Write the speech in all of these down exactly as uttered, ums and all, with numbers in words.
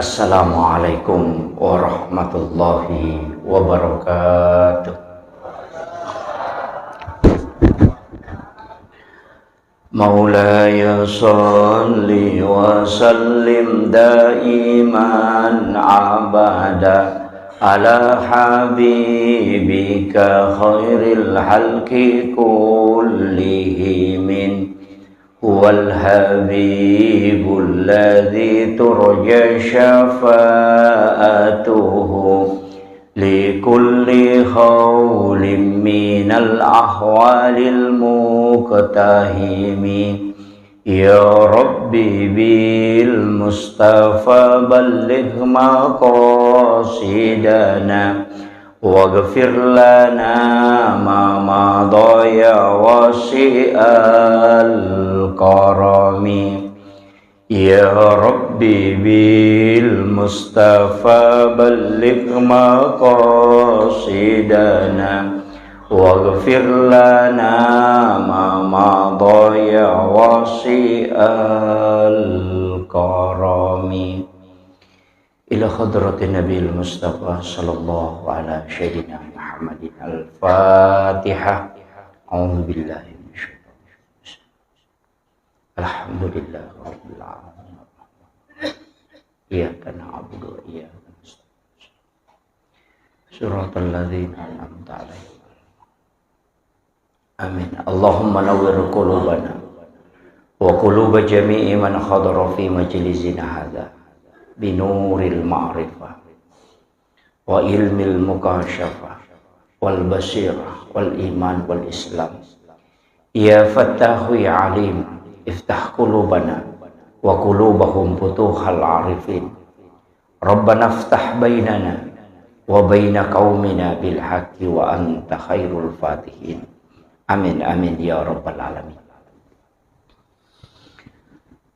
Assalamualaikum warahmatullahi wabarakatuh. مولاي صل وسلم دائما أبدا على حبيبك خير الخلق كلهم. هو الحبيب الذي ترجى شفاعته لكل هول من الأهوال المقتحم. يا رب بالمصطفى بلغ مقاصدنا واغفر لنا ما مضى يا واسع الكرم. يا رب بالمصطفى بلغ مقاصدنا واغفر لنا ما مضى يا واسع الكرم. إلى حضرة النبي المصطفى صلى الله على سيدنا محمد الفاتحة. أعوذ بالله من الشيطان الرجيم. الحمد لله رب العالمين. إياك نعبد وإياك نستعين. صراط الذين أنعمت عليهم. آمين. اللهم نور قلوبنا وقلوب جميع من حضر في مجلسنا هذا بنور المعرفة وعلم المكاشفة والبصيرة والإيمان والإسلام. يا فتاح يا عليم، افتح قلوبنا وقلوبهم فتوح العارفين. ربنا افتح بيننا وبين قومنا بالحق وأنت خير الفاتحين. آمين، آمين يا رب العالمين.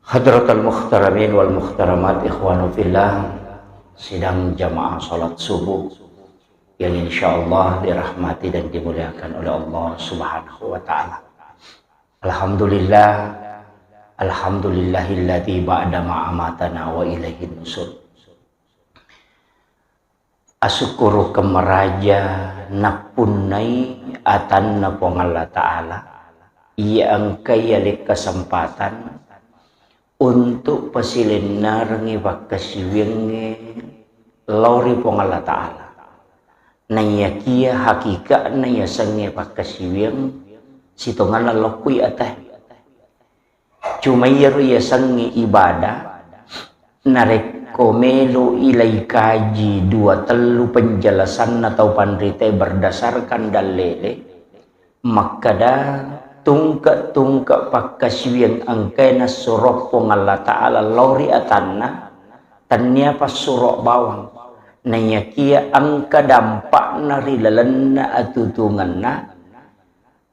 Hadratal muhtaramin wal muhtaramat, ikhwanu fillah, sidang jamaah salat subuh yang insyaallah dirahmati dan dimuliakan oleh Allah Subhanahu wa Ta'ala. Alhamdulillah, alhamdulillahilladzi ba'da ma amatana wa ilaihin nusur. Asukkurukeng maraja nappunnai atanna Puang Allah Ta'ala, iya engkai yaleng kesempatan untuk pasilennerengngi pakkasiwiyangnge lao ri Puang Allah Ta'ala. Naiyakiya hakika'na yasengnge pakkasiwiyang sitongenna lokkui atae. Cuma iyaro yasengnge ibadah, narekko melo ilaikaji dua tellu penjelasanna tau panritae berdasarkan dallele, makkeda tungke-tungke pakkasiwiang engkae nassuro Puang Allah Ta'ala lao ri atanna, tennia passuro bawang, naiyakiya engka dampakna ri lalenna atutungenna,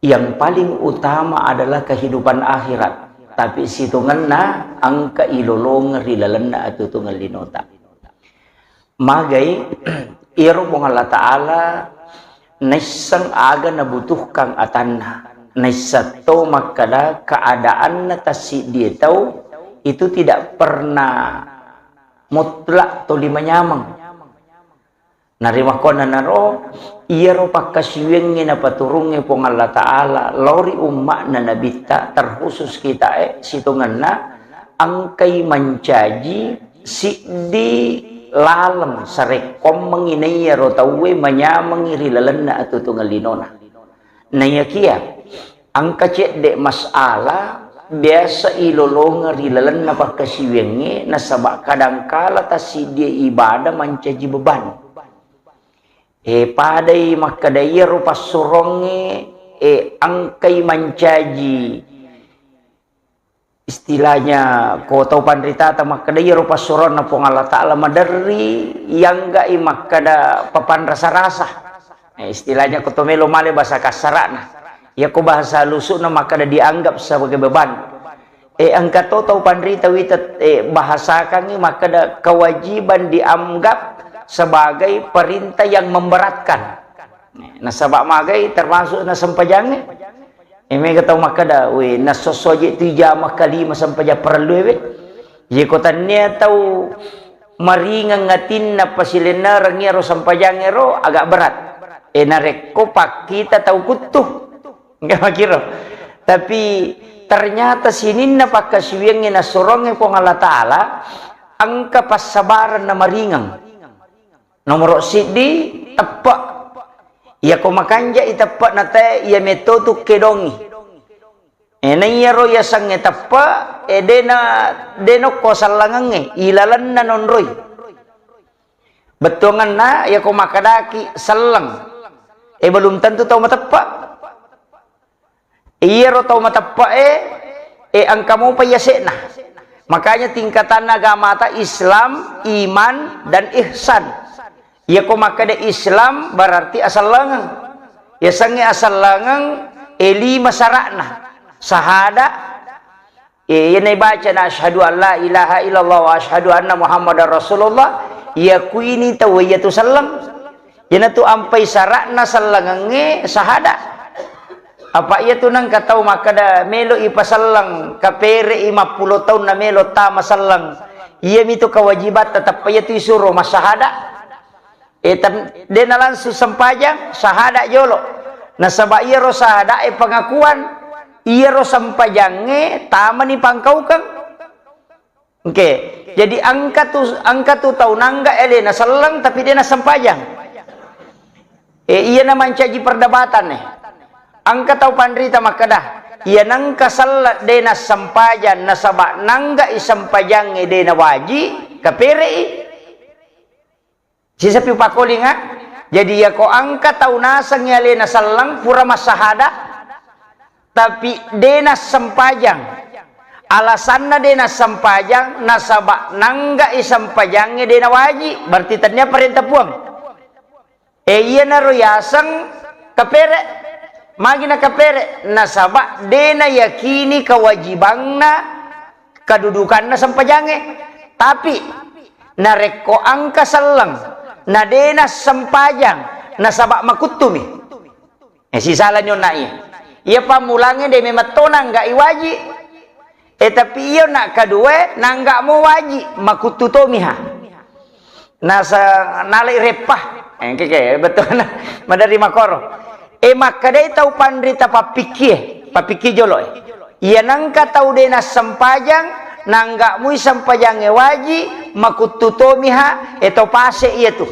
yang paling utama adalah kehidupan akhirat, tapi sitongenna engka ilolongeng ri lalenna atutungang linota. Magai, iyaro Puang Allah Ta'ala naisseng aga nabutuhkan atanna, naisseng to makkeda keadaanna tassiddie tau itu tidak pernah mutlak toli manyameng. Narimakkuannanaro, iyaro pakkasiwiangnge napaturungnge Puang Allah Ta'ala lao ri umma'na Nabitta, terkhusus kitae sitongenna, engkai mancaji siddi laleng sarekkoammengngi naiyaro tauwe manyamengngi ri lalenna atutungeng linona. Naiyakiya engka cedde masalah biasa ilolongeng ri lalenna pakkasiwiangnge, nasaba kadangkala tassiddie ibadah mancaji beban. E, padai makkeda iyaro passurongnge, e, engkai mancaji istilahnya ko tau panritata makkeda iyaro passuroanna Puang Allah Ta'ala maderri, yangga'i makkeda papanrasa-rasa. Eh, istilahnya ko to melo male bahasa kasara'na. Iyako bahasa halusu'na makkeda dianggap sebagai beban. Eh, engka to tau panrita wita, eh, bahasakangngi makkeda kewajiban dianggap sebagai perintah yang memberatkan. Nasaba magai termasuk nasempajangnge. Eh, mega tau makkeda, "We, nassossoje tu ijama kalima sempajang parellu we." Ye ko tannia tau maringeng atinna pasilennereng iyaro sempajangnge ro, agak berat. E, narekko pakkita tau kuttu. Engka makkiro. Tapi ternyata sininna pakkasiwiangnge nassurongnge Puang Allah Ta'ala, engka passabareng na maringeng. Nomoro siddi, teppe'. Iyako makanja'i teppe'na tae, iya metto tu kedongi. E, na iyaro yasengnge teppe', e, dena, dena okko sellengengnge, ilalenna nonroi. Bettuangenna, iyako makkedaki selleng, e, belum tentu tau mateppe'. Iyaro tau mateppe'e, e, engka mopa yase'na. Makanya tingkatanna agamata Islam, iman, dan ihsan. Iyako makkeda Islam berarti asellengeng. Yasengnge asellengeng, e, lima sara'na. Sahada, e, iyana ibacana asyhadu an la ilaha illallah wa asyhadu anna Muhammadar Rasulullah, iyakuini tau iyatu selleng. Iyanatu ampai sara'na sellengengnge sahada. Apa iyatu nengka tau makkeda melo ipaselleng, kapere'i mappulo taunna melo tama selleng. Iyamitu kewajibatta, tappa iyatu isuro massahada. E, tan-, dena langsung sempajang, sahada jolo. Nasaba iyaro sahada e pengakuan, iyaro sempajangnge tamani pangkaukeng. Oke, jadi engka tu, engka tu tau nangga alena selleng tapi de nassempajang. E, iyana mancaji perdebatan e. Engka tau panrita makkeda, iya nengka selleng de nassempajang nasaba nangga i sempajangnge de nawaji, kapere'i. Sisapi upakkolinga, jadi iyako engka tau nasengngi alena selleng pura massahada, tapi de nassempajang. Alasanna de nassempajang, nasaba nangga i sempajangnge de nawaji, berarti tennia parenta Puang. E, iyanaro yaseng kapere. Magi nakapere? Nasaba de nayakini kewajibanna, kedudukanna sempajangnge. Tapi narekko engka selleng na de nassempajang, nasaba makuttumi. E, sisalani onna iya. Iya pammulangnge de memang to nangga i waji. E, tapi iya onna kedua nangga mo waji, makuttu tomiha. Nasa-, nalai reppa. E, engke ke, betul. Madari makoro. E, makkedai tau panrita pappikkie, pappikki jolo e. Iya nengka tau de nassempajang, nangga mui sempajangnge waji, makuttu tomiha, e, to pase iyatu.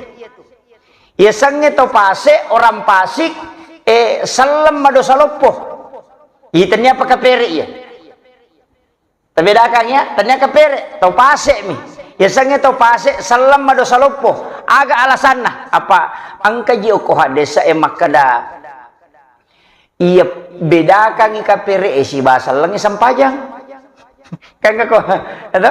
Yasengnge to pase, orang pasik, e, selleng madosa loppo. Iya tennia apa kapere iya. Tabedakang ya, tennia kapere, to pase mi. Yasengnge to pase, selleng madosa loppo. Aga alasanna? Apa engka ji okko haddesa e makkeda, iya bedakangngi kapere e sibawa sellengnge sempajang. Kan ko, ada?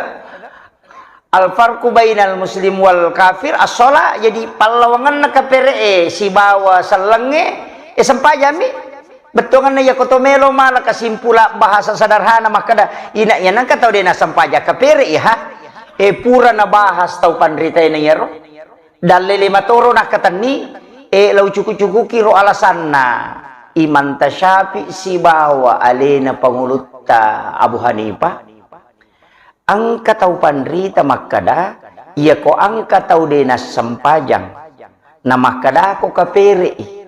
Al farqu bainal muslim wal kafir as-shalah, jadi pallawangenna kapere e sibawa sellengnge, e sempajang mi. Bettuangenna iyako to melo mala kesimpulan bahasa sederhana makkeda, ina iya nengka tau de nassempajang kapere i ha. E pura nabahas tau panrita e na iyaro. Dalle lima toro nakkatenni, e, lau cuku-cukuki ro alasanna Imam Tasyafi sibawa alena pangulutta Abu Hanifah. Engka tau panrita makkeda, iyako engka tau de nassempajang, na makkedako kapere'i,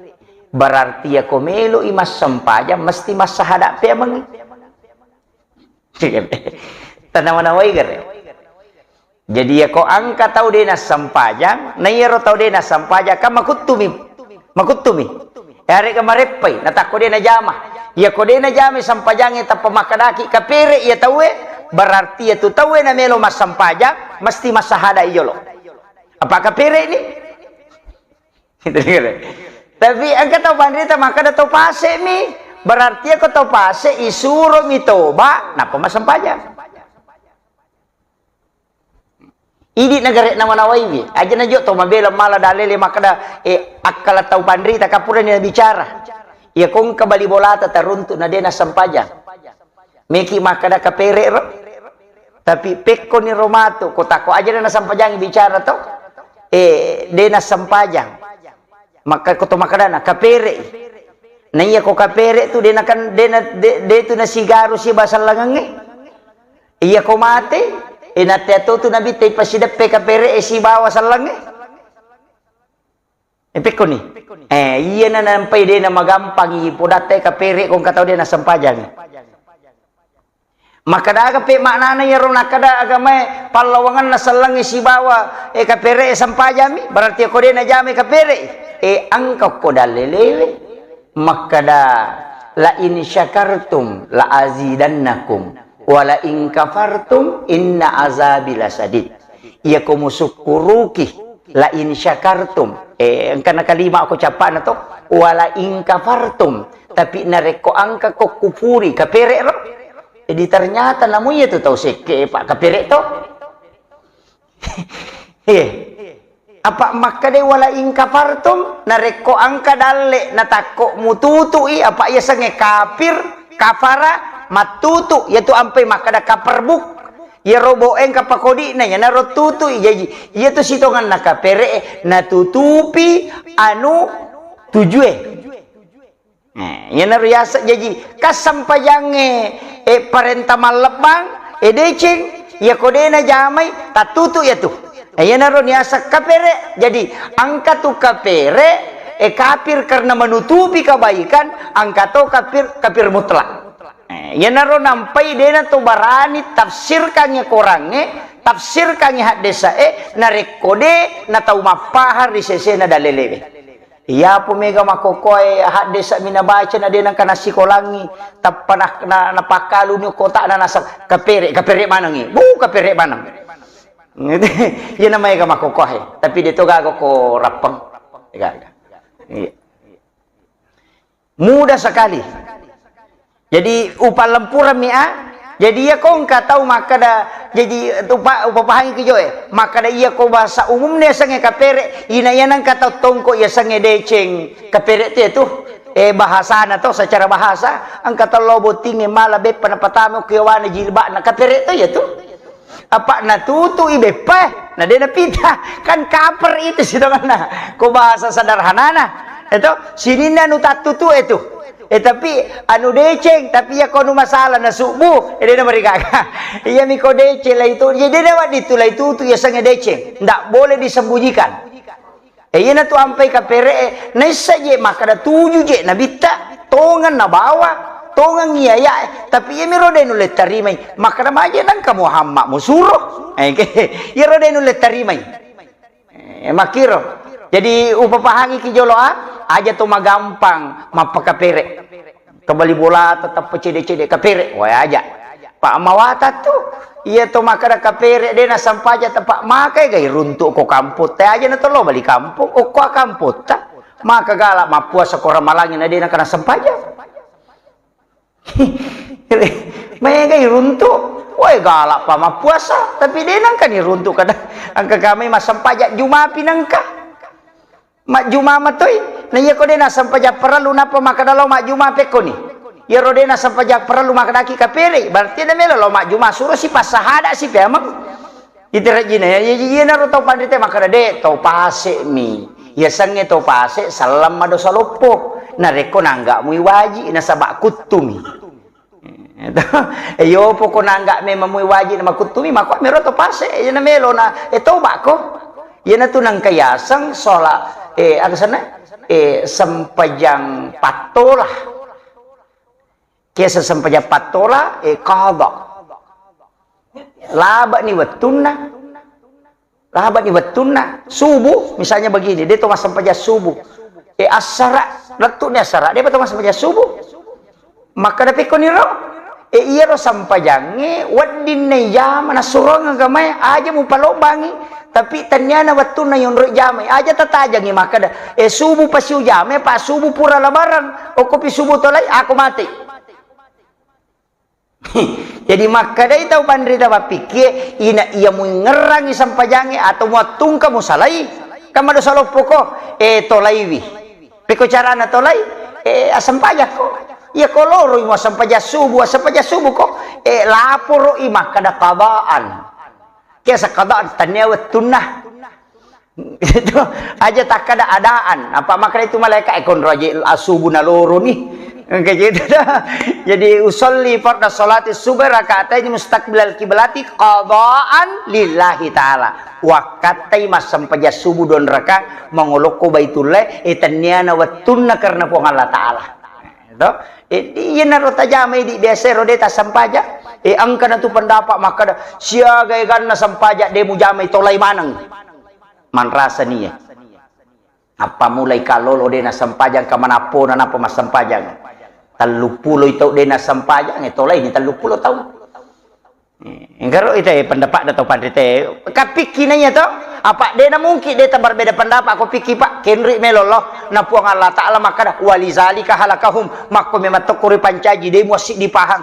berarti iyako melo'i massempajang mesti massahada peamengngi. Tanawa-nawai gare. Jadi, iyako engka tau de nassempajang, na iyaro tau de nassempajang, kan makuttumi, makuttumi. Yarega mareppai, natakko de najama. Iyako de najama sempajangnge tappa makkedaki kapere iya tauwe, berarti iyatu tauwe namelo massempajang, mesti massahada i jolo. Apa kapere ni? Tapi engka tau panrita makkeda to pase mi, berarti iyako to pase isuromi toba, nappa massempajang. Idi nagare nawa-nawaiwi, aja najo to mabela mala dalele makkeda, e, akkala tau panrita kapurani nabicara. Iyako engka bali bolata taruntu na de nassempajang. Meki makkeda kapere ro. Tapi pekkoni ro matu, ko takko aja de nassempajang bicara to. E, de nassempajang. Makka ko to makkedana kapere. Na iya ko kapere tu de nakan, de na, de, de tu nasigaru siba sellengengnge. Iya ko mate, E, natea to tu Nabitta ipasideppe kapere e sibawa sellengnge. E, pekkoni. E, iyana nampai de namagampang ipodatta e kapere ko engka tau de nasempajangi. Makkadaga pe maknana iyaro nakkada agamae pallawangenna sellengnge sibawa, e, kapere e sempajami, berarti ko de najamai kapere e, engka ko dalelewe. Makkada, "La in syakartum la azidannakum, wa la in kafartum inna azabi lasadid." Iyako musukkuruki, la in syakartum, eh, engkana kalima ko cappana to, wa la in kafartum, tapi narekko engka ko kufuri, kapere ro. Jadi ternyata namu iya tu tau sekke, Pak, kapere to. Eh, apa makkeda wala in kafartum, narekko engka dalle natakko mututui, apa iya sengnge kafir, kafara, mattutu, yaitu ampai makkeda kaperbuk, iya robo engka pakodina, iyanaro tutui, jaji, iya tu sitonganna kapere, natutupi anu tujue. Eh, iyanaro yaseng jaji, kassempajang, eh, eh, parenta mallebbang, eh, deceng, iya ko de najamai, tattutu iya tu. Eh, iyanaro niaseng kapere. Jadi, engka tu kapere, eh, kafir karena menutupi kebaikan, engka to kafir, kafir mutlak. Eh, iyanaro nampai dena to barani tafsirkan iya korangnge, tafsirkan iya haddesa e, narekko de na tau mappahang ri sesena dalelewe. Iyapo mega makkokkoe haddesa mi nabaca na de nengka nassikolangi, tappa na, na, napakkaluni kotana naseng, "Kapere, kapere manengi." Bu, kapere maneng. Iya na maega makkokkoe, tapi de to gaga ko rappeng. Gaga. Iya. Mudah sekali. Jadi, upallempurammi a. Jadi, iya ko engka tau makkeda, jadi, upa-, upapahangi ki joe. Makkeda iya ko bahasa umumna yasengnge kapere, ina iya nengka tau tongko yasengnge deceng. Kapere tu, tu. Eh, bahasana to, secara bahasa, engka tau lao bottingnge mala beppa napatama ko yawana jilbabna. Kapere to iya tu. Apa natutu'i beppa, na de napita. Kan kaper itu sitonganna. Ko bahasa sederhanana, itu sininna anu tattutu itu. Eh, tapi anu deceng, tapi iya ko anu masalah na subuh, eh, de namarigaga. Iya mi ko deceng lah itu. Jadi de nawaddi tu lah itu, tu yasengnge deceng. Ndak boleh disembunyikan. E, iyanatu ampai kapere'e, naissa je makkeda tuju je nabitta, tongeng nabawa, tongeng iyaya'e, tapi iyamiro de nulle tarimai. Makkeda maje nengka Muhammad musuro. E, iyaro de nulle tarimai. E, makkiro. Jadi, upapahangi ki jolo a, aja to magampang mappakapere. Kebali bola tetap cede-cede kapere, wae aja. Pak mawata tu, iya to makkeda kapere de nasempaja tepak makai gai runtuk ko kampung te aja na tolo bali kampung, okko kampung ta. Maka galak mappuasa ko ramalangi na de nakana sempaja. Maega iruntuk, wae galak pa mappuasa, tapi de nangka ni runtuk kada angka kami masempaja jumapi nangka. Majjuma matoi. Na iya ko de nasempajang parellu nappa makkeda lao majjuma pekkoni. Iyaro de nasempajang parellu makkedaki kapere, berarti de melo lao majjuma, suro si passahada si peameng. Iterejjina ya, iya, iyanaro tau panrita makkeda de tau pase mi. Yasengnge tau pase selleng madosa loppo. Narekko nangga mui waji nasaba kuttumi. Eh, iyo poko nangga memang mui wajib na makuttumi, mako mero to pase, iya na melo na, eh, toba ko. Iya na tu nangka yaseng sola, eh, aga sana? Eh, sempajang pattola. Kiasa sempajang pattola, eh, qada. Laba ni wettunna. Laba ni wettunna subuh, misalnya begini, de to massempajang subuh. E, assara, lettu ni assara, de pa to massempajang subuh. Makkeda pekko ni ro, e, iyaro sempajangnge wedding na ijama nassurong agamae, aja mupalobbangi, tapi tenniana wettunna yonro jamai, aja tatajangi makkeda, e, subuh pasi ujamai, pa subuh pura labarang, okko pi subuh tolai, ako mate. Jadi makkedai tau panrita mappikkie, ina iya muingngerangi sempajangnge atau muattungka musalai, kan madosa loppoko, eh, tolaiwi. Pekko carana tolai, eh, assempajakko. Iya ko loroi muassempajang subuh, assempajang subuh ko, eh, laporoi makkeda qadaan. Kiasa qadaan, tennia wettunna. Itu aja takkada adaan. Apa makkeda itu malaikat, eh, konro aja asubu naloro ni. Engka gitu dah. Jadi, usolli farda sholati subhi rakaatain mustaqbilal kiblati qadaan lillahi ta'ala. Wakkattai massempajang subuh dua rakaat mangolokko Baitullah, e, tenniana wettunna karena Puang Allah Ta'ala. To? E, iyanaro tajamai di biasa ro de tassempajang. E, engka natu pendapat makkada, siaga eganna sempajang de mujamai tolai maneng. Manrasa nia. Appammulai kallolo de nassempajang, ka manappona nappa massempajang. Telluppulo tau de nassempajang, e, tolaini telluppulo tau. E, engkaro ita, e, pendapatna tau panrita. Kapikki naiya to, apa de namungkin de tabarbeda pendapat ko pikki, Pak. Kenri melo lo, na Puang Allah Ta'ala makkada, "Walizalika halakahum." Makko memang tokko ripancaji, de muassiddi pahang.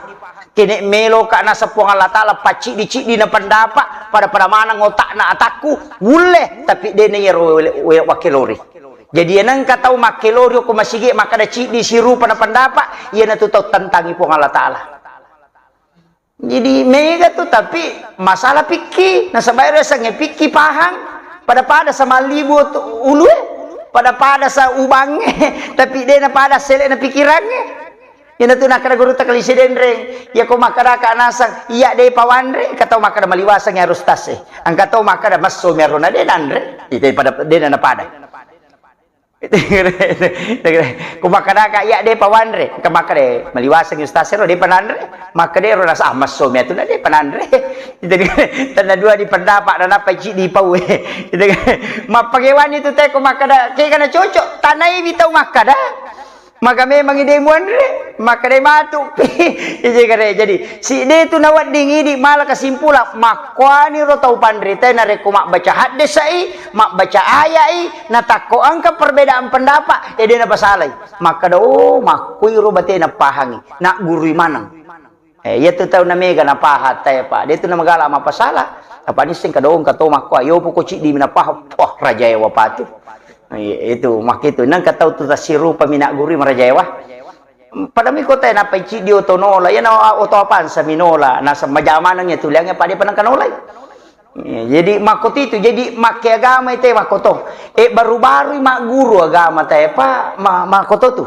Kene meloka naseng Puang Allah Ta'ala pacciddi-ciddi na pendapat, pada-pada maneng otakna atakku, wulle, tapi de na iyaro we-, we-, wakkelori. Jadi, enengka tau makkelori ko masigi makkada ciddi sirupa na pendapat, iyanatu tau tentangi Puang Allah Ta'ala. Jadi, mega tu, tapi masalah pikki, nasaba ero yasengnge pikki pahang, pada-pada samallibu tu ulue, pada-pada sa ubangnge, tapi de na pada sele na pikirangnge. Iyanatu nakkeda gurutta Kali Sidenreng, iyako makkedaka naseng, "Iya de pawanre," engka tau makkeda, "Maliwaseng iyaro ustaz e." Engka tau makkeda, "Messomi aro na de nanre." Ite pada, de na napada. Ko makkedaka, "Iya de pawanre," engka makkeda, "Maliwaseng ustaz ero de pananre." Makkeda ero naseng, "Ah, messomi atu na de pananre." Jadi, tenna dua di pendapat, na nappa ciddi pau e. Mappagewani tu te ko makkeda, kega na cocok, tanaiwi tau makkeda. Maka memang ide muanre, maka de matu pi. Ije kare. Jadi, si de tu nawedding idi mala kesimpulan, makkuani ro tau panrita narekko mabbaca haddesai, mabbaca ayai, natakko engka perbedaan pendapat, e de napasalai. Makkeda, "Oh, makkui ro bate napahangi, naggurui maneng." Eh, iya tu tau na mega napahang tae, Pak. De tu na magala mapasala. Apa nisseng kadong kato makko, ayo poko ciddi mi napahang. Wah, rajae wapatu. Iya, itu, makkitu. Nang katau tu tasirupa mi naggurui marajae wa. Pada mi kota nappa ciddi oto nola. Iya na oto apansa mi nola. Naseng majamaneng ya tuliangnge pade panang kanolai. Iya, jadi makkotitu, jadi makke agama ite makkoto. Eh, baru-baru magguru agama tae, Pak, ma-, makkoto tu.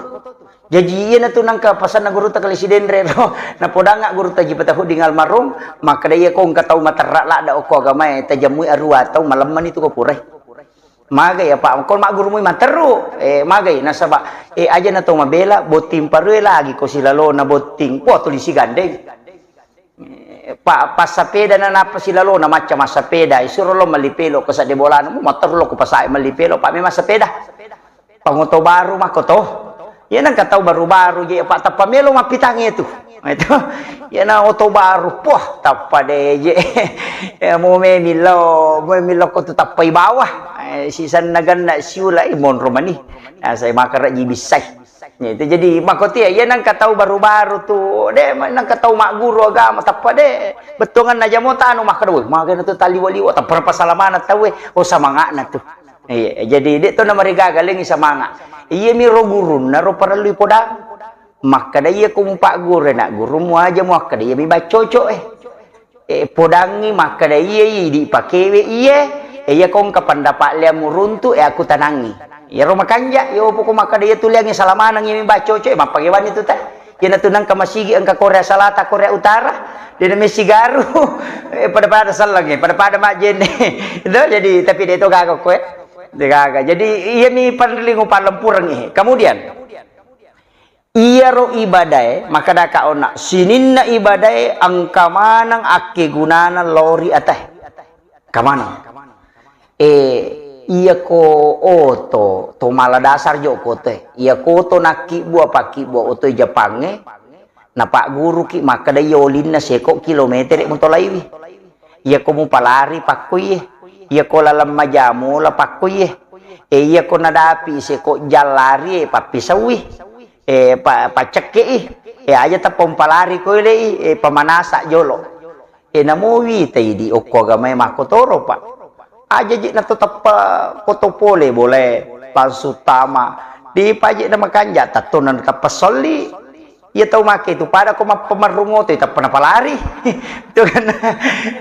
Jaji, iyanatu nengka pasanna gurutta Kali Sidenreng ro. Napodangnga gurutta Haji Patahudin almarhum, makkeda, "Iya ko engka tau materra ladda okko agamae, tajammui arua tau, malemmani tu ko purai." Magai apa? Ko maggurumui materru, eh, magai nasaba, eh, aja na to mabela, botting parue lagi ko silalona botting. Wah, tuli sigandeng. Eh, pa-, passapeda na nappa silalona macca massapeda, isuro lo melli pelo ko sadde bolana, mu materru lo ko pasae melli pelo, pa memang sepeda. Pangoto baru makko to. Iya nengka tau baru-baru je, Pak, tappa melo mappitangnge tu. Itu. Iya na oto baru, poh, tappa de je. Ya, mo memillo, mo memillo ko tu tappai bawah. Eh, sisanna ganna siulai monro mani. Ya, saya makara ji bissai. Ya, itu jadi makko tia, iya nengka tau baru-baru tu, de, nengka tau magguru agama, tappa de. Bettuanganna jamo tanu makkeda, "Woi, magana tu taliwa-liwa, tappa pasalamana tau e." Oh, samangana tu. Iya, jadi de to namarigaga lengi samanga. Iya mi ro gurunna ro parellu ipodang. Makkeda iya ko mupagguru na gurumu aja muakkeda iya mi baccoco e. Eh, podangngi makkeda iya idi pakewe iye. Eh, iya ko engka pendapat lea muruntu, eh, aku tanangi. Iya ro makanja, yo poko makkeda iya tuliangi salamanang iya mi baccoco e, mappagewani tu ta. Iyanatu nengka masigi engka Korea Selatan, Korea Utara, de na mesigaru, eh, pada-pada sellengnge, pada-pada majjenne. Itu jadi, tapi de to gaga koe. De gaga. Jadi, iya mi parellu upalempureng e. Kemudian, iyaro ibadae, makkedaka onna, sininna ibadae engka maneng akkegunana lori atae. Kamaneng. Eh, iya ko oto, to mala dasar jo ko oto e. Iya ko oto nakkibbua, pakkibbua oto e Japangnge, napagguruki makkeda iya olinna seko kilometere mutolaiwi. Iya ko mupalari pakkuie. Iya ko laleng majamola pakkuie. Eh, iya ko nadapi seko jallari e pappisaui. Eh, pa-, paccekkei. Eh, aja tappa umpalari ko elei, eh, pamanasa jolo. E, namo witai di okko agamae makkotoro, Pak. Aja je nato tappa koto pole bolae, langsung tama. Di paje na makanja, tattona tappa solli. Iya tau make tu pada ko mappamarrung oto, tappa napalari. Itu kan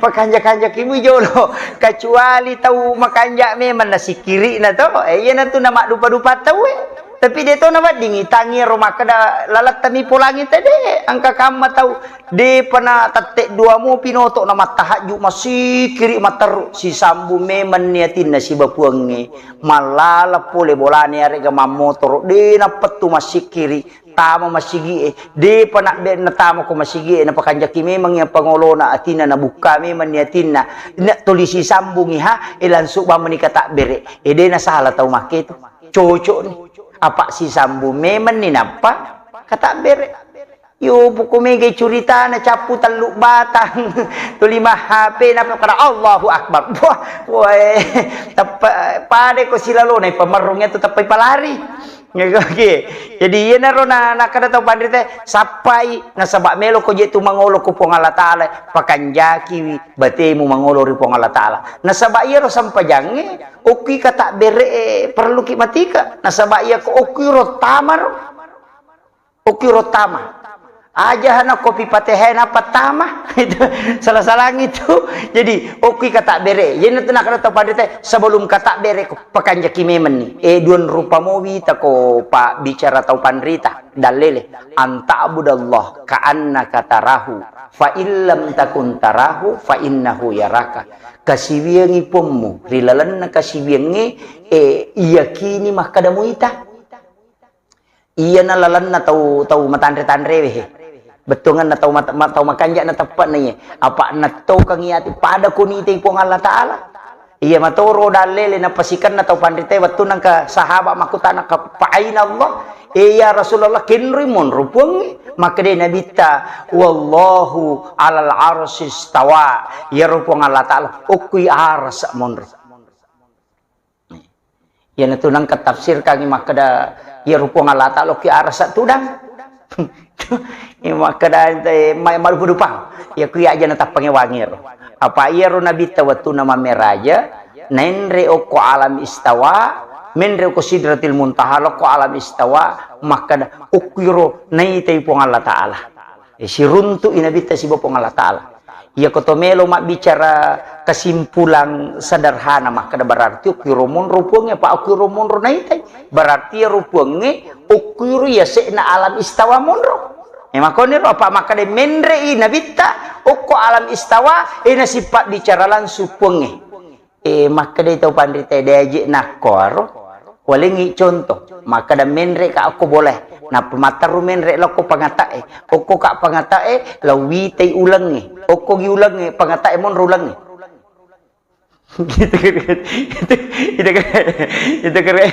pakanja-kanja kimu jolo. Kecuali tau makanja memang nasikiri na to. E, iya natu na maddupa-dupa tau e. Tapi de to naweddingi, tangi ro makkeda lalettami polangi tede, engka kamma tau, depa na tette dua mo pinoto na mattahajju, masikiri materru, sisambung memenni atinna siba puangnge, mallala pole bolane arega mammotoro, de nappettu masikiri, tama masigie, depa na be-, natama ko masigie, napakanjaki memeng yang pangolona atinna, nabukka memenni atinna, na tuli sisambungi ha, e langsung bamani katabbere, e de nasala tau makketu. Cocok ni. Apa sisambung memang ni nappa katabbere. Yo, poko mega curitana cappu tellu batang. Tuli ma H P nappa kada Allahu Akbar. Wah, woi. Teppa, pada ko silalona pamerrung itu teppa palari. Oke. Jadi iyanaro na, nakkeda tau panrita, sappai nasaba melo ko je tu mangolo ko Puang Allah Taala, pakanjakiwi batemu mangolo ri Puang Allah Taala. Nasaba iyaro sempajangnge, Okki katabbere e, perluki matika. Nasaba iya ko okki ro tama ro. Okki ro tama. Aja hana kopi patehe napa tama. Itu salah-salah itu. Jadi, okki katabbere. Jadi, nanti nak kata panrita, sebelum katabbere ko pakanjaki memang ni. Eh, duan rupa mowi tako pa bicara tau panrita. Dalele. Anta'budallah ka'annaka tarahu. Fa illam takun tarahu, fa innahu yaraka. Kasiwiangi pommu, ri lalenna kasiwiangnge, eh, iyakini makkada muita. Iyana lalenna tau, tau matanre-tanrewe he. Bettuanganna tau mat-, ma-, tau makanja na teppe'na iye. Apa nattokangi ati pada ko nitai Puang Allah Taala. Iya matoro dallele napasikenna tau panritae wettunna engka sahaba makkutana ka, "Fa aina Allah?" "Eh, ya Rasulullah, kenroi monro Puangnge?" Makkeda Nabitta, "Wallahu alal arsy istawa." Iyaro Puang Allah Taala okkui arasa monro. Iyanatu nengka tafsirkangngi makkeda, iyaro Puang Allah Taala okkui arasa tudang. Iya makkeda ente, ma-, madupa-dupang. Iya kui aja natappangngi wangiro. Apa iyaro Nabitta wettunna mammeraja, naenre okko alam istawa, menre okko Sidratil Muntaha, lokko alam istawa, makkeda okkuiro naitai Puang Allah Taala. Eh, siruntu'i Nabitta siba Puang Allah Taala. Iya ko to melo mabbicara kesimpulan sederhana, makkeda berarti okkuiro monro Puangnge, apa okkuiro monro naitai. Berarti iyaro Puangnge okkuiro yase'na alam istawa monro. Eh, makoniro apa makkeda menre'i Nabitta okko alam istawa, eh, nasipabbicara langsung Puangnge. Eh, makkedai tau panritae, "De aje nakkoaro." Walengngi contoh, makkeda menre ka okko bolae. Nappa matteru menre lokko pangatae. Okko ka pangatae, lao witai ulengnge. Okko gi ulengnge, pangatae monro ulengnge. Gitu, gitu. Itu, itu kere, itu kere.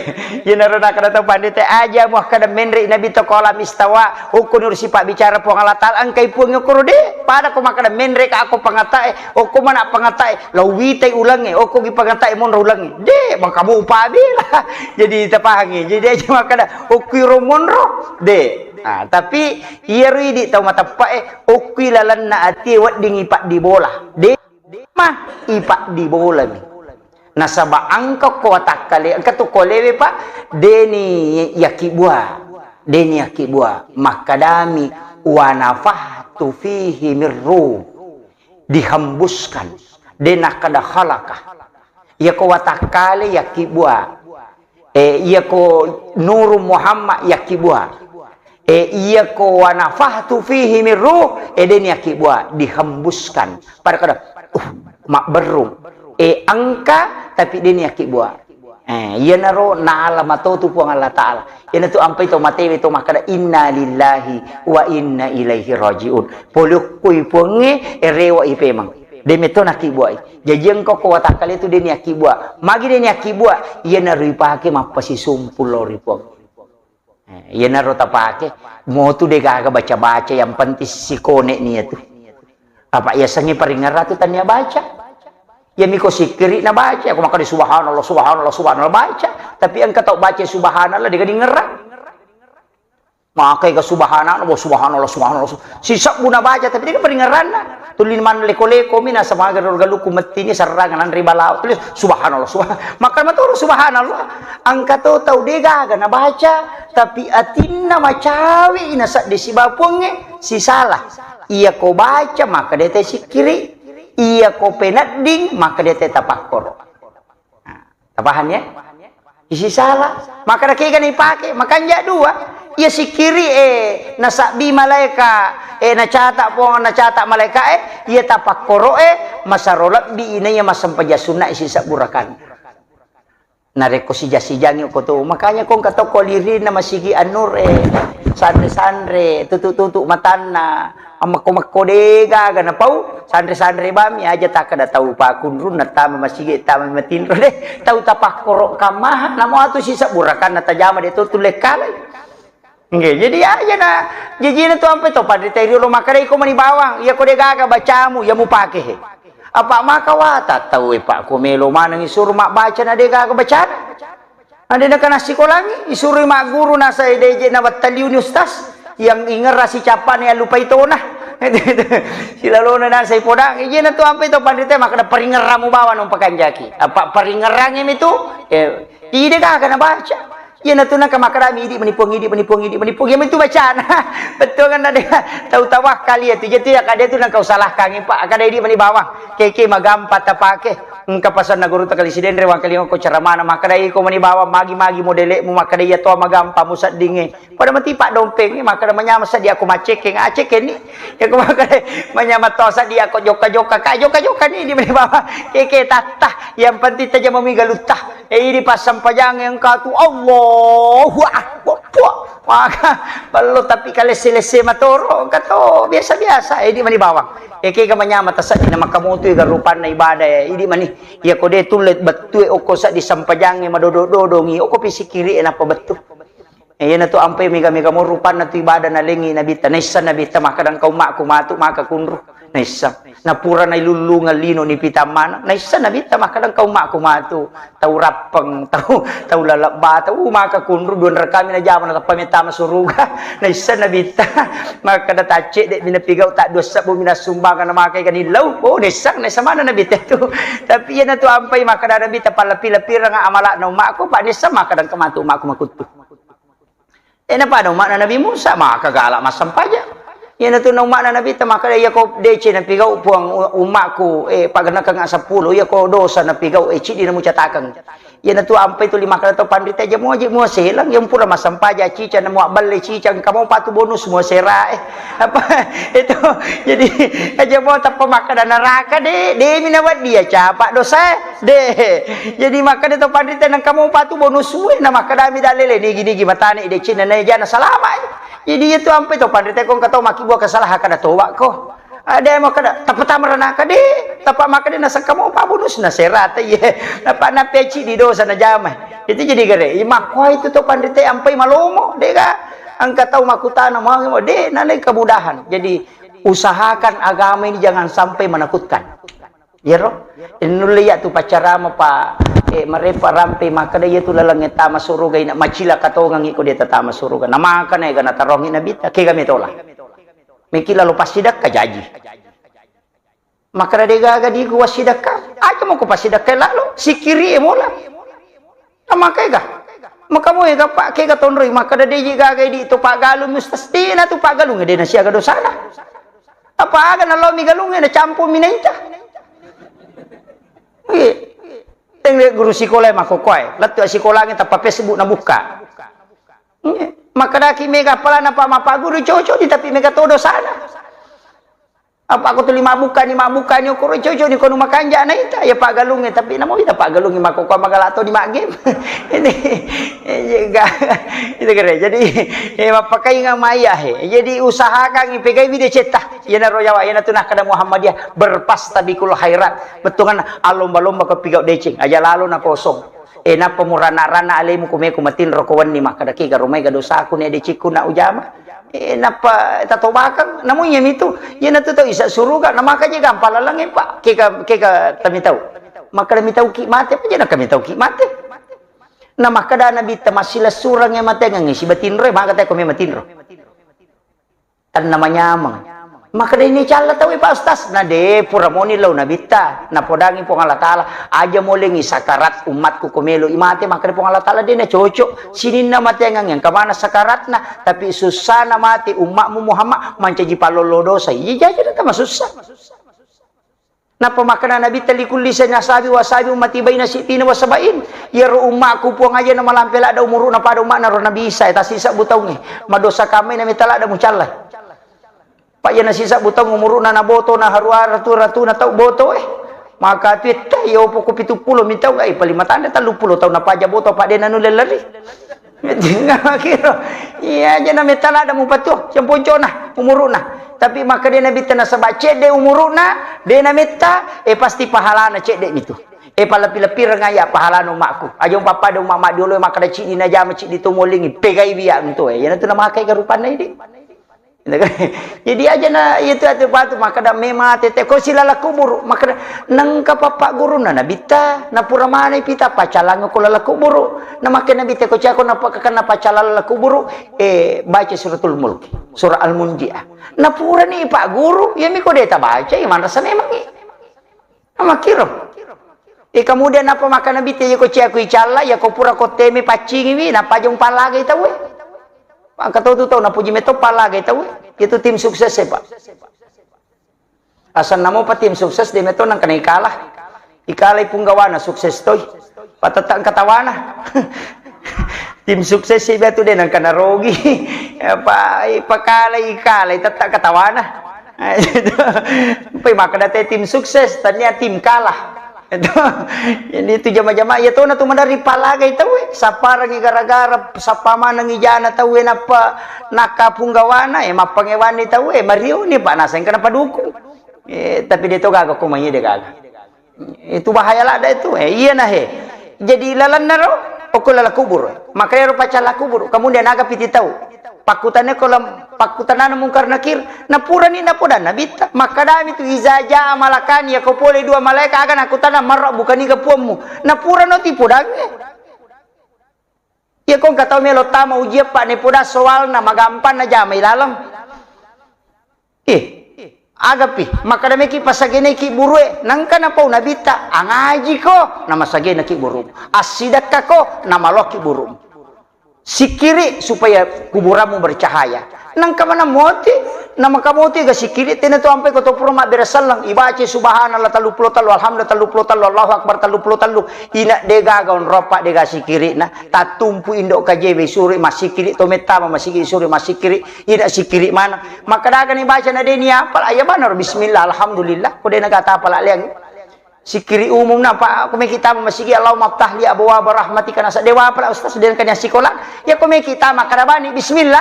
Iyanaro nakkeda tau panritae, aja muakkeda menre Nabitta ko alam istawa. Okko ni urusi pabbicara Puang Allah Taala, engkai Puang okoro de. Pada ko makkeda menre ka okko pangatae, okko mana pangatae, lao witai ulengnge, okko gi pangatae monro ulengnge. De, maka mupa bela. Jadi tapahangi. Jadi aja makkeda, okkuiro monro. De. Nah, tapi iyaro idi tau mateppe'e, okkui lalenna atie weddingi paddibola. De. Ma, ipaddibolami. Nasaba engka ko watakkale, engka tu kolewe, Pak, deni yakkibua. Deni yakkibua. Makkadami, "Wa nafakhtu fihi mir ruh." Dihembuskan. De nakkeda khalaqah. Iya ko watakkale yakkibua. Eh, iya ko Nuru Muhammad yakkibua. Eh, iya ko wa nafakhtu fihi mir ruh, eh, deni yakkibua, dihembuskan. Pada kada, uh, mabberrung. Eh, engka, tapi deni yakkibua. Eh, iyanaro naala matotu Puang Allah Taala. Iyanatu ampai to matewe to makkeda, "Inna lillahi wa inna ilaihi rajiun." Pole okkoi Puangnge, eh, rewa i pemeng. De metto nakkibuai. Jaji engka ko watakkale tu deni yakkibua. Magi deni yakkibua? Iyanaro ipake mappasisumpul lao ri Puang. Eh, iyanaro tapake, motu de gaga baca-baca, yang penting sikone ni iyatu. Apa yasengnge paringerrang tu tania baca. Iyami ko sikkiri na baca, ko makkeda subhanallah, subhanallah, subhanallah baca. Tapi engka tau baca subhanallah de gaga dingerrang. Makai ga subhanallah, subhanallah, subhanallah. Sisebbu na baca, tapi de gaga paringerranna. Tuli maneng leko-leko mi nasaba aga ro galukku mettini serrang nanre balawo. Tulis subhanallah, subhanallah. Maka maturu subhanallah. Engka to tau de gaga nabaca, tapi atinna macawe i nasedde siba Puangnge, sisala. Iya ko baca, maka de te sikkiri. Iya ko penedding, maka de te tapakkoro. Nah, tapaham ya? Isi sala. Makkeda kega na ipake, makanja dua. Iya sikkiri e nasabbi malaeka e, nacata Puang, nacata malaeka e, iya tapakkoro e masaro lebbi inaiya massempajang sunna isi sabbu rakanna. Narekko sija-sijangi ko to, makanya ko engka to ko lirinna masigi An-Nur e, sanre-sanre, tutu-tutu matanna, ammekko-mekko de gaga napau, sanre-sanre bami aja takkeda tau pakunrung nattama masigi, tama matinro de, tau tapakkoro kammaha, namo atu sisebbu rakanna tajama de to tulle kalai. Nggih, jadi aja na jajina tu ampe to panrita riolo makkeda iko mani bawang, iya ko de gaga bacamu, iya mupake he. Apa maka wata tau e, Pak, ko melo maneng isuro mabbaca na de gaga bacana. Na de nakana sikolangi, isuroi magguru nasai de je na wattaliuni ustaz. Yang ingerra sicappane allupai tona. Silalona nasai podang, ijena tu ampe to panrita makkeda paringerramu bawang nung pakanjaki. Apa paringerrangi mi tu? Eh, ide gaga nabaca. Iyanatu nengka makkedami, "Idi mani Puang, idi mani Puang, idi mani Puang." Iya mitu bacana. Bettuanna de tau tawakkal iya tu. Jadi iya kada tu nengka usalahkangi, Pak. Kada idi mani bawang. Keke magampa tapake. Engka pasanna guru takali sidenre wangkalinga ko ceramana makkeda iko mani bawang magi-magi modelekmu makkeda iya to magampa museddingnge. Pada mati Pak dompeng makkeda manyama seddi ako macekkeng, acekkenni. Iya ko makkeda manyama to seddi ako jokka-jokka, ka jokka-jokka ni idi mani bawang. Keke tatta. Yang penting tajamami galutta. Eh, idi passampajang engka tu Allahu Akbar. Puah. Maka ballo tapi kalesse-lesse matoro engka to biasa-biasa. Eh, idi mani bawang. Eh, kega manyama taseddi na makamotu ega rupanna ibadah ya. Idi mani. Iya ko de tulle bettue okko seddi sampajangnge madodo-dodongi. Okko pisikiri enapa bettu. Eh, iyanatu ampai mega-mega mo rupanna tu ibadah nalengi Nabitta. Naisseng Nabitta makkeda engka ummakku matu maka kunru. Naisseng. Napura nailullungeng lino nipitammana. Naisseng Nabitta makkeda engka ummakku matu. Tau rappeng, tau, tau lalebba, tau maka kunru dua rekami najama natappa mettama suruga. Naisseng Nabitta makkeda taccedde mi napigau, taddua sebbu mi nassumbangeng namakai kanillau. Oh, naisseng, naisseng mana Nabitta tu. Tapi iyanatu ampai makkeda Nabitta pallepi-lepireng amalakna ummakku, Pak, naisseng makkeda engka matu ummakku makuttu. Eh, napada umma'na Nabi Musa, maka gala massempajang. Iyanatu na umma'na Nabitta makkeda, "Iyako deceng napigau Puang u-, umma'ku, eh, paggennekengnga seppulo, iyako dosa napigau, eh, ciddi namucatakeng." Iyanatu ampai tuli makkeda to panrita, "Aja muaji muaselang, yang pura massempajang cicang, namuabballe cicang, engka mo patu bonus muasera, eh." Apa itu? Jadi, aja mo tappa makkeda neraka, de, de mi nawedding iya capa dosa, eh. De. Jadi makkeda to panrita nengka mopa tu bonus we, na makkedami dalele nigi-nigi matane decenna na jana salama. Jadi itu ampe to panrita ko engka to makkibua kesalahan kada toba ko. Ada yang makkeda tappa tama ranaka de, tappa makkeda nasengka mopa bonus na serata ye. Napa na peci di dosa na jama. Itu jadi gere. Makko itu to panrita ampai malomo, de ga. Engka tau makkutana mau de na kemudahan. Jadi usahakan agama ini jangan sampai menakutkan. Iyaro, nulle iya tu paccarama pa, eh, marepa rampe makkeda iya tu laleng tama suruga ina macilaka tongang iko de tatama suruga. Na maka na ega natarongi Nabitta, kega metola. Meki lalo passidakka jaji. Makkeda de gaga diku wassidakka. Aja moko passidakka lalo, sikiri e mola. Namaka ega? Maka mo ega, Pak, kega tonroi makkeda de ji gaga idi to paggalung ustaz. De na tu paggalung de na siaga dosana. Apa aga nalo mi galung e na campur mi naita. Iya. Teng guru sikola e makkokoe. Lettu sikolange tappa Facebook nabuka. Iya. Makkedaki mega apalana pa mappaguru cocok di tapi mega todo sana. Apa ko tuli mabbukani, mabbukani okoro cocok ni kono makanja naita ya paggalungnge, tapi namo ita paggalungnge makkokkoe magala to di maggame. Ini, iya, ga-, itu kere. Jadi, eh, mappakainga maiya he. Jadi usahakan ipegai video cetta. Iyanaro yawa, iyanatu nakkeda Muhammadiyah, berpastabikul khairat. Bettuanna alomba-lomba ko pigau deceng, aja lalo na kosong. Eh, nappa murana-rana alemu ko meko matinro ko wenni makkeda, "Kega romai ga dosaku ne decikku na ujama?" Eh, nappa tatobakang, namu iya mitu. Iyanatu tau isa suruga, na maka je gampang lalangnge, Pak. Kega, kega tamitau. Makkeda mitauki mate, apa je na kamitauki mate. Na makkeda Nabitta massilessureng e matengeng sibatinro, maka teko me matinro. Tenna manyameng. Makkeda ini calla tau, Pak Ustaz. Na de pura moni lao Nabitta. Napodangi Puang Allah Taala, aja molengi sakarat ummatku ko melo i mate, makkeda Puang Allah Taala de na cocok. Sininna matengeng yang kemana sakaratna, tapi sussana mate ummatmu Muhammad mancaji pallolo dosa. Iya jaja na tama sussa. Nappa makkeda Nabitta, "Likulli sanasabi wasabi ummati baina sittina wa sabain." Iyaro ummaku Puang aja na malampe ladda umuru'na pada umma'na ro Nabi Isa, tasisebbu taungnge. Madosa kamai na metta ladda mucallai. Pak, iya nasisebbu taung umuru'na naboto, na harua ratu-ratuna tau boto, eh. Maka tu etta, iya opo ko pitu pulo mi taung, eh, paling matanda tellu pulo taung napaja boto, Pak, de nanulle lari. Kiro. Iya aja na metta ladda mupatuo, siamponcona umuru'na. Tapi maka de Nabitta nasaba cedde umuru'na, de na metta, eh, pasti pahalana cedde mitu. Eh, palepi-lepireng aya pahalana ummaku. Aja umpappada umma maddiolo makkeda cidi najama cidi to molingi, pegai biya untu, eh. Iyana tu namakai garupanna idi. Jadi aja na itu atu patu makkeda mema tete ko silala kuburu, makkeda nengka papa guruna Nabitta, napura manai pita pacalang ko lala kuburu. Na makke Nabitta ko cako napakkakan napacala lala kuburu, eh, baca suratul mulk, surah al-munjiah. Napurani pak guru, ya miko deta baca, iman rasa memang i. Amakkiro. E, kemudian apa maka Nabitta, iya ko cia ku icalla, iya ko pura ko teme paccingiwi, nappa aja umpallagai tauwe. Maka tau tu tau napuji metto pallagai tauwe. Itu tim sukses e, Pak. Asal namo pa tim sukses de metto nang kena ikalah. Ikalai punggawana sukses toi. Patetta engka tawana. Tim sukses sih tu de nang kena rogi. Apa ipakalai ikalai tetta ketawana. Pai makkeda te tim sukses, tania tim kalah. Itu. Jadi itu jama-jama, iya tona tu maderri palagai tauwe, sapparangi gara-gara, sappa manengi jana tauwe nappa nakapung gawana, eh, mappangewanni tauwe, marioni, Pak, naseng kena padukung. Eh, tapi de to gaga ko mai de gaga. Itu bahaya ladda itu. Eh, iya nah, he. Jadi lalenna ro, okko lala kubur. Maka ero pacalla kubur. Kemudian aga piti tau. Pakkutanna ko lam-, pakkutanana Mungkar Nakir. Napurani napoda Nabitta. Makkedami tu, "Iza jaa malakani, yako pole dua malaika aga nakkutana marra bukaniga puammu." Napurano tipodangnge. Iya ko engka tau melo tama ujian, Pak, nepoda soalna magampang najama ilaleng. Eh, agapi, makkeda meki pasageneki burue, nangka napau Nabitta, angajiko, namasagenaki buru. Assidakkako, namaloki buru. Sikkiri supaya kuburanmu bercahaya. Nangka mana moti, namaka moti ga sikkiri, tena tu ampai ko to pura mabbere selleng, ibaca subhanallah tellu pulo tellu, alhamdulillah tellu pulo tellu, Allahu akbar tellu pulo tellu. Ina de gaga onropa de ga sikkirina. Tattumpu indo kajebe suri massikkiri, to mettama massikkiri suri massikkiri. Ida sikkiri maneng. Makkadagani baca na de ni apal, aya banaro bismillah, alhamdulillah, ko de naga tapala leang. Sikkiri umum na, Pak, ko meki tama masigi, Allahumma ftah li abwaba rahmatika, nasa dewa apal, Ustaz, de kan sikola. Ya ko meki tama kada bani bismillah.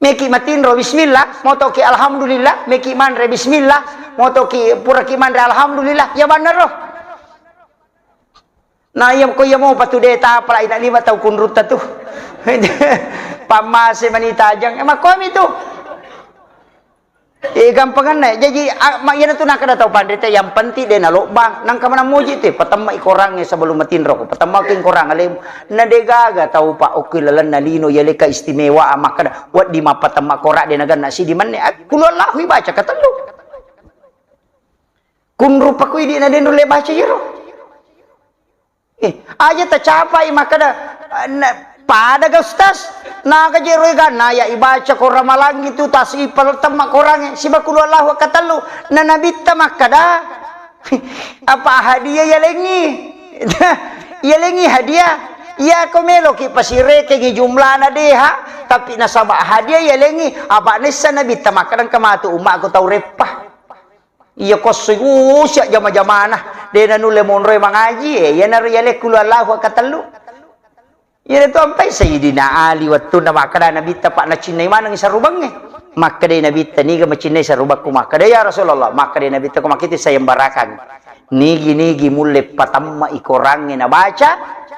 Meki matinro bismillah, motoki alhamdulillah, meki manre bismillah, motoki puraki manre alhamdulillah, ya banaro. Na iya ko iya mopa tu de tapala ina lima tau kunrutta tu. Pammase mani tajang. E, makkomi tu. E, gampanganna. Jaji, a, ma, iyana tu nakkeda tau panrita, yang penting de nalobbang. Nangka mana muji tu, patemma i korangnge sebelum matinro ko. Patemma ki korang alemu. Na de gaga tau pa okki lalenna lino iya leka istimewa makkeda, wedding mappatemma korang de naganna sidi menne. A, kulu Allahu ibaca katellu. Kunrupa ku idi na denro le baca iyaro. Eh, aja tacapai makkeda, eh, na, pada ga Ustaz? Naga jero ganna ya ibaca korang malangi tu tas ipal temma korangnge siba kulu Allahu katellu. Na Nabitta makkeda, apa hadiah yalengi? Yalengi hadiah. Iya ko meloki pasirekengi jumlana deha, tapi nasaba hadiah yalengi, apa nessa Nabitta makkeda engka matu ummaku tau reppa. Iya ko esso, usia jama-jamana, de nanulle monroi mangaji, e, iyanaro yalekku lu Allahu akatellu. Iyana tu ampai Sayyidina Ali wettunna makkeda Nabitta, Pak, nacinnai maneng sarubangnge. Makkedai Nabitta, niga macinnai sarubakku? Makkeda, ya Rasulullah, makkedai Nabitta, ko makkitu sayembarakang. Nigi-nigi mulle patemma i korangnge nabaca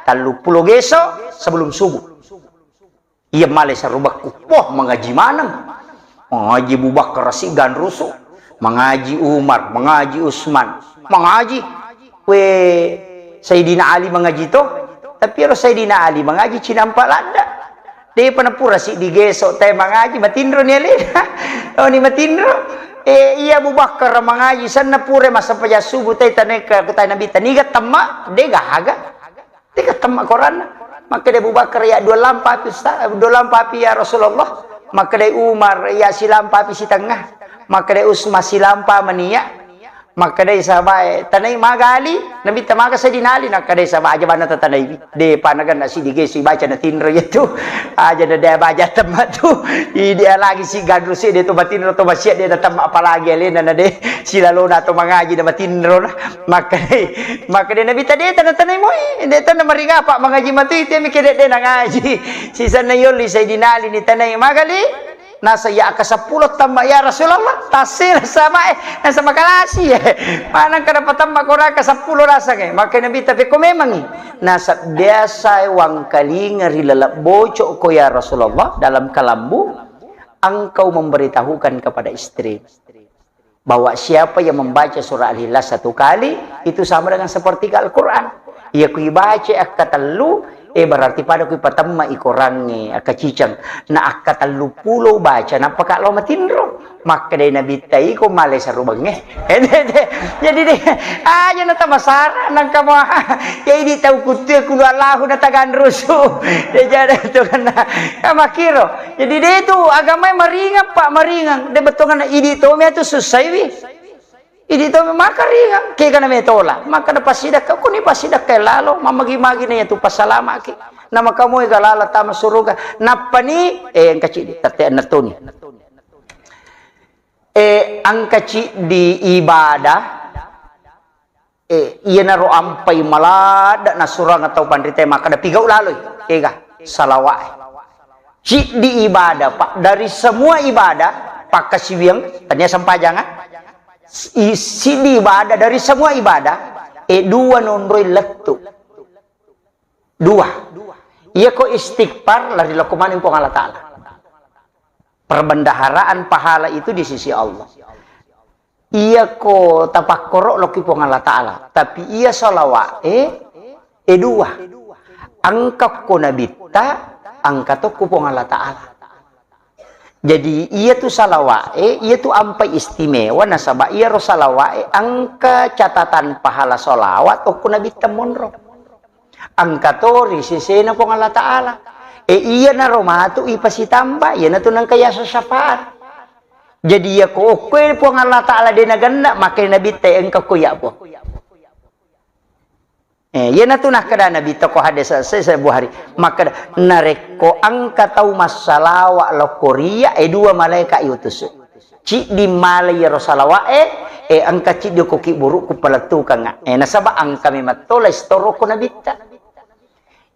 telluppulo geso sebelum subuh. Iya malai sarubakku. Wah, mangaji maneng. Mangaji Abu Bakar si ganrusu. Mangaji Umar, mangaji Usman. Mangaji. We, Sayyidina Ali mangaji to. Tapi ero Sayyidina Ali mangaji cinampa ladda. Depa napura si digeso te mangaji, matinro ni alena. Oh, ni matinro. E, iya Abu Bakar mangaji, sanna pura massempajang subuh te taneka, kutai Nabi taniga temma, de gaga. Tega temma koranna. Makkeda Abu Bakar, ya dua lampa api Ustaz, dua lampa api ya Rasulullah. Makkeda Umar, ya silampa api sitengah. Makkeda Usman, silampa mania. Makkedai sahabae, "Tanai magali?" Nabitta, "Maga Sayyidina Ali?" Nakkedai sahabae, "Aja bana tatanaiwi. De panaganna sidi gesu ibaca natinro iyatu. Aja na de baja temma tu. Idi lagi si gadru si de to matinro to masia de natemma apalagi alena na de silalona to mangaji na matinro na." Makkedai, makkedai Nabitta, "De tanatanai moi. De tana maringa apa mangaji matu itu mi kede de nangaji." Sisanna yolli Sayyidina Ali ni tanai magali. Nasa iya aka seppulo temma, "Ya Rasulullah, tassila sama eh, nasa makalasi eh." Manang kada patemma ko raka seppulo rasa ke. Maka Nabi tapi ko memangi. Nasa biasa wangkalinga ri laleng bocok ko ya Rasulullah dalam kalambu, engkau memberitahukan kepada istri bahwa siapa yang membaca surah Al-Ikhlas satu kali, itu sama dengan sepertiga Al-Quran. Iya ku ibaca akka tellu, eh, berarti pada ku ipatemma i korangnge akka ciceng. Na akka tellu pulo baca, nappa ka lao matinro. Makkedai Nabitta, "Iko male sarubengnge." Jadi de, aja na tamasara nangka mo. Ya idi tau kutu kulu Allahu na taganrusu. Ya jada itu kan. Ya makiro. Jadi de tu agama maringang, Pak, maringang. De betongana idi to me tu susaiwi. Idi to maka ringang, kega na metola. Maka na pasidakka, kuni pasidakka lalo, mamagi-magi na yatu pasalamaki. Na maka moi galala tama suruga. Nappani, eh, engka cidi, tette annatuni. Eh, engka cidi ibadah, eh, iyanaro ampai maladda nasurang tau panrita maka da pigau laloi. Kega, salawat. Cidi ibadah, Pak, dari semua ibadah, pakkasiwiang, tania sempajang, ah? I-, sidi ibadah dari semua ibadah, eh, dua nonroi lettu. Dua. Iya ko istighfar lari lokko maning Puang Allah Ta'ala. Perbendaharaan pahala itu di sisi Allah. Iya ko tapakkoro lokki Puang Allah Ta'ala. Tapi iya salawat, eh, eh dua. Engka ko nabitta, engka tokko Puang Allah Ta'ala. Jadi, iyatu salawae, iyatu ampai istimewa, nasaba iyaro salawae engka catatan pahala salawat okko Nabitta monro. Engka to ri sesena Puang Allah Ta'ala. E, iyanaro matu ipasitamba, iyanatu nengka yaseng syafaat. Jadi, iyako okkoe Puang Allah Ta'ala de nagenna, maka Nabitta engka ko iya, Puang. Eh, iyanatu nakkeda Nabi toko hadis se-, se-, Bukhari. Makkeda, narekko engka tau massalawa lokko riya, eh, dua malaeka iutusu. Ciddi mala iyaro salawa'e, eh, engka ciddi ko kiburu ku palettukanga. Eh, nasaba engka memetto lai sitoro ko Nabitta.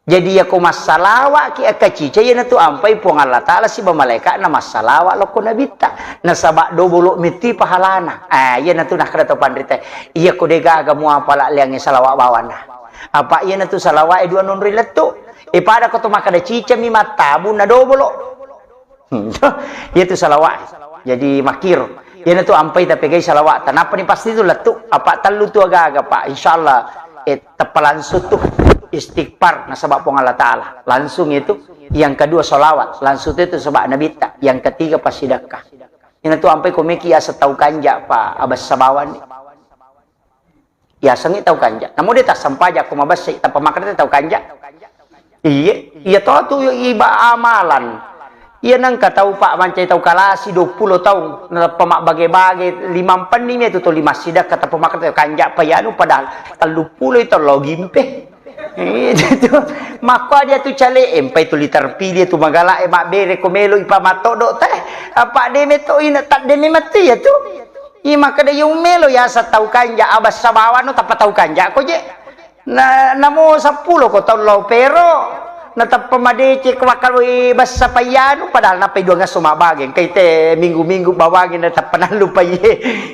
Jadi iyako massalawa'ki engka cica, iyanatu ampai Puang Allah Ta'ala siba malaeka'na massalawa lokko Nabitta. Nasaba dobolo metti pahalana. Ah, iyanatu nakkeda to panrita. Iyako degaga muapala liangnge salawa bawanna. Apa iyanatu salawa'e dua nonroi lettu. E, pada ko to makkeda cicami mattabung na dobolo. Hmm, iyatu salawa'e. Jadi makkiro. Iyanatu ampai tapegai salawa'ta. Nappani pasti tu lettu. Apa tellu tu aga-aga, Pak. Insyaallah, e, teppa langsung tu istighfar nasaba Puang Allah Ta'ala. Langsung itu. Yang kedua salawat. Langsung itu sebab Nabitta. Yang ketiga passidakka. Iyanatu ampai ko meki asa tau kanja, Pak. Abessa bawani. Yasengngi tau kanja. Namo de tassempajang ko mabessai, tappa makkeda tau kanja. Iye, iya to tu iba amalan. Iya nengka tau, Pak, mancai tau kalasi dua puluh taung, natappa mabbage-bage, limampenni mi tu to lima sidakka, tappa makkeda tau kanja pa iyanu, padahal tellu pulo itu lo gimpe. Iya, itu. Makko aja tu cale, empai tu liter pili tu magala e mabbere ko melo ipa matoddo teh. Apa de meto ina tak de memetti ya tu. Iya makkeda, "Iya umelo yaseng tau kanja, abessa bawano tappa tau kanja ko je." Na, namo seppulo ko tau lao pero, natappa madeceng ko wakkaloi bessa payyanu, padahal nappai dua ngasso mabage, engkai te minggu-minggu bawangi natappa nallupai.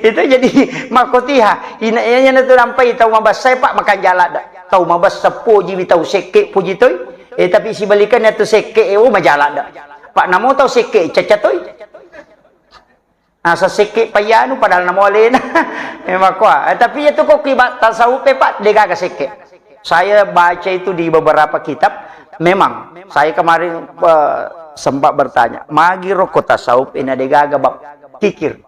Itu jadi makkotiha, ina, iyanatu nampai tau mabessa, Pak, makanja ladde. Tau mabessa pojiwi, tau sekke poji toi. Eh, tapi sibalikannya tu sekke, eh, oh, maja ladde. Pak, namo tau sekke, caca toi. Asa sekke payyanu padahal namo alena. Memang kuah. Eh, tapi itu kok kiba tasawuf, eh, Pak, degaga sekke. Saya baca itu di beberapa kitab, memang saya kemarin, eh, sempat bertanya, magi roko tasawuf ina degaga bab kikir.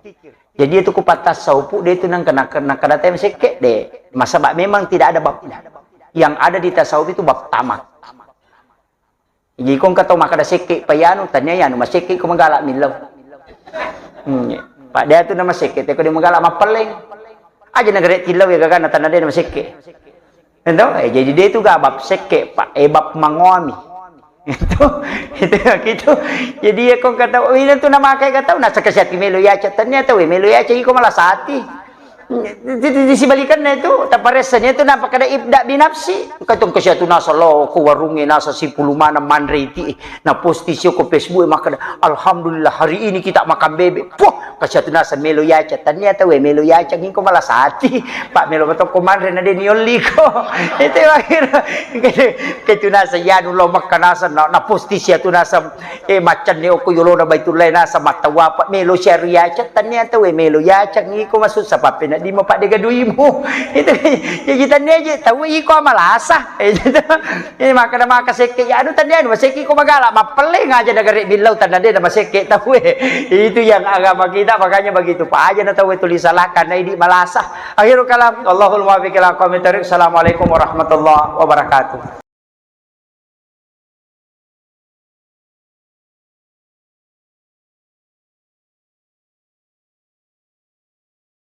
Jadi itu kupat tasawuf de itu nang kena, kena, kena tem sekke de. Masa bak memang tidak ada babnya. Yang ada di tasawuf itu bab tamak. Jadi ko engka tau makkeda sekke pa iyanu, tania iyanu masekke ko magala millau. Hmm, iya. Pak, de tu na masekke, te ko de magala mappelleng. Aja nagare tillau ya gagana tanah dena masekke. Ento, eh, jadi dia itu gak bab sekke, Pak. Eh, bab mangoami. Itu, itu, itu. Jadi ya kok kata, oh, ini tuh nama kayak kata, nah, sekesiati melo ya, cek tanya tuh, eh, melo ya, cek iko malah sati. Di, di, di sibalikannya itu, taparessanya itu, nampak ada ibda binafsi. Katong kesiatu nasa lo, ko warungnya nasa sipulu mana manre iti, eh. Nah, posting sio ko Facebook, eh, makan, "Alhamdulillah, hari ini kita makan bebek." Puh, kasiatu nasa melo yaca, tania tau e melo yaca, ngiko malah sati. Pak melo batokko manre na deni olliko. Itu akhir. Ketu nasa yanu lo makka nasa na, na posti siatu nasa, eh, macam ni oko yolona Baitullah nasa matawa, Pak melo siaru yaca, tania tau e melo yaca, ngiko masuk sapape na dima Pak dega duimu. Itu jadi tania je tau iko malasa. Eh, gitu. Eh, maka na maka sekke ya anu tania anu sekke ko magala mappelle ngaja nagare billau tanda de na masekke tau e. Itu yang agama kita, makanya begitu. Pak aja na tau e tuli salahkan na idi malasa. Akhirul kalam, Allahul muwaffiq ila aqwamit thariq. Assalamualaikum warahmatullahi wabarakatuh.